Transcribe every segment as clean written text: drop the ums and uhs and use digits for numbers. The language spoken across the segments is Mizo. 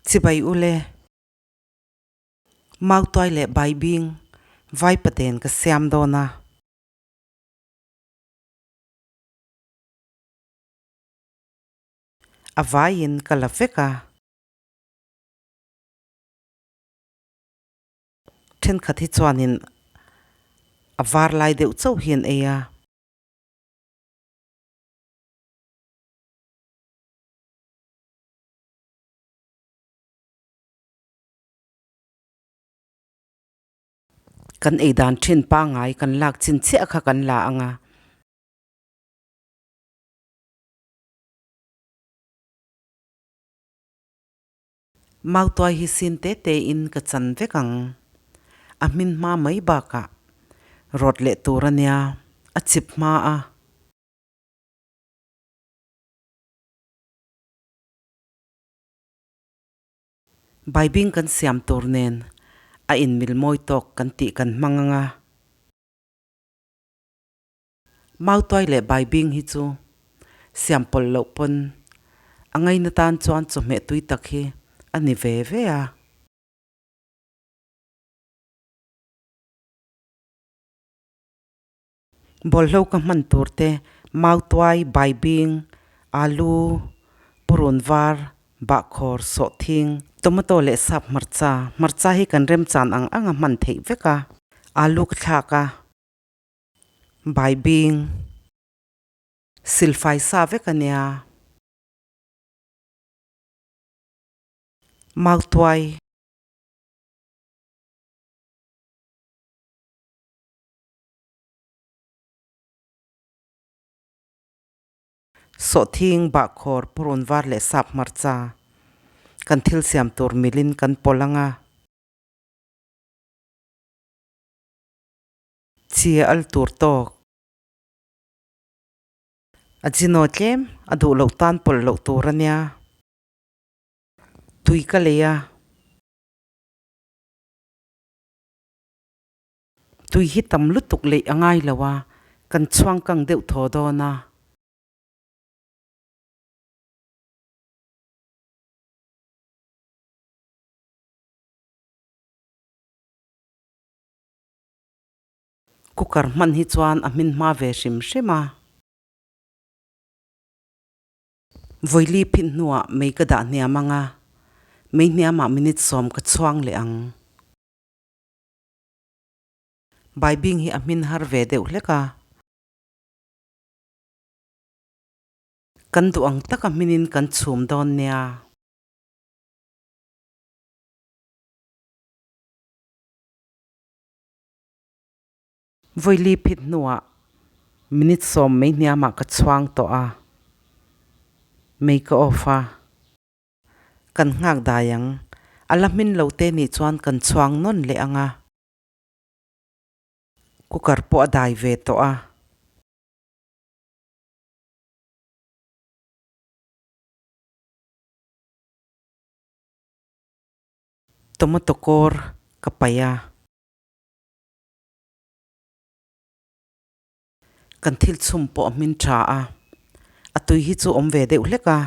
Chibai ule. Mautuai leh Baibing Vaipaten ka siam dawn a. A vaiin ka la vek a. Thenkhat hi chuanin a var lai deuh chauh hi an ei a. Kan ei dan thin pangngai kan lak chin chiah kha kan la ang a. Mautuai hi sin te te in ka chan vek ang. A hmin hma mai bakah rawt leh tur a nia, a chip hma a. Baibing kan siam tur nen a inmil mawi tawk kan tih kan hmang ang a. Mautuai leh baibing hi chu siam pawlh loh pawn a ngaina tan chuan chawhmeh tui tak hi a ni ve ve a. Bawlhlo ka hman tur te mautuai, baibing, alu, purun var, bahkhawr, sawhthing, tomato leh sap hmarcha. Hmarcha hi kan remchan ang ang a hman theih vek a, alu ka thlak a, baibing, silfai sa vek a nia. Mautuai. Sawhthing, bahkhawr, purun var leh sap hmarcha kan thil siam tur milin kan pawlh ang a. Chi a al tur tawk. A jino tlem a duh loh tan pawlh loh tur a nia. Tui ka lei a. Tui hi tam lutuk leih a ngai lo a, kan chhuang kang deuh thaw dawn a. Cooker hman hi chuan a hmin hma ve hrim hrim a. Vawili phit hnuah mei ka dah hniam ang a, mei hniamah minute sawm ka chhuang leh ang. Baibing hi a hmin har ve deuh hlek a. Kan duh ang taka hminin kan chhum dawn nia. Vawili phit hnuah minute sawm mai hniamah ka chhuang tawh a, mei ka off a. Kan nghak dai ang. A la hmin lo te nih chuan kan chhuang nawn leh ang a. Cooker pawh a dai ve tawh a. Tomato kawr ka paih a. Kan thil chhum pawh a hmin tha a, a tui hi chu awm ve deuh hlek a.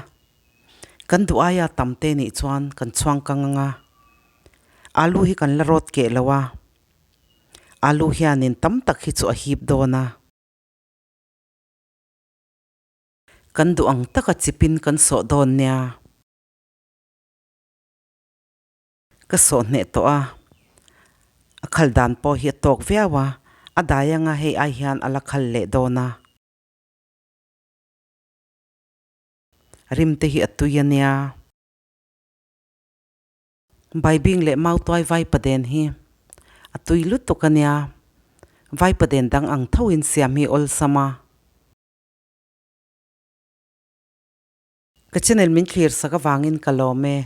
Kan duh aia tam te nih chuan kan chhuang kang ang a, alu hi kan la rawt keh lo a, alu hianin tam tak hi chu a hip dawn a. Kan duh ang taka chipin kan sawh dawn nia. Ka sawh hneh tawh a, a khal dan pawh hi a tawk viau a, a dai anga hei ai hian a la khal leh dawn a. Rim te hi a tui a nia. Baibing leh mautuai vaipaden hi a tui lutuk a nia, vaipaden dang ang thoin siam hi awlsam a. Ka channel min thlir sak avangin ka lawm e.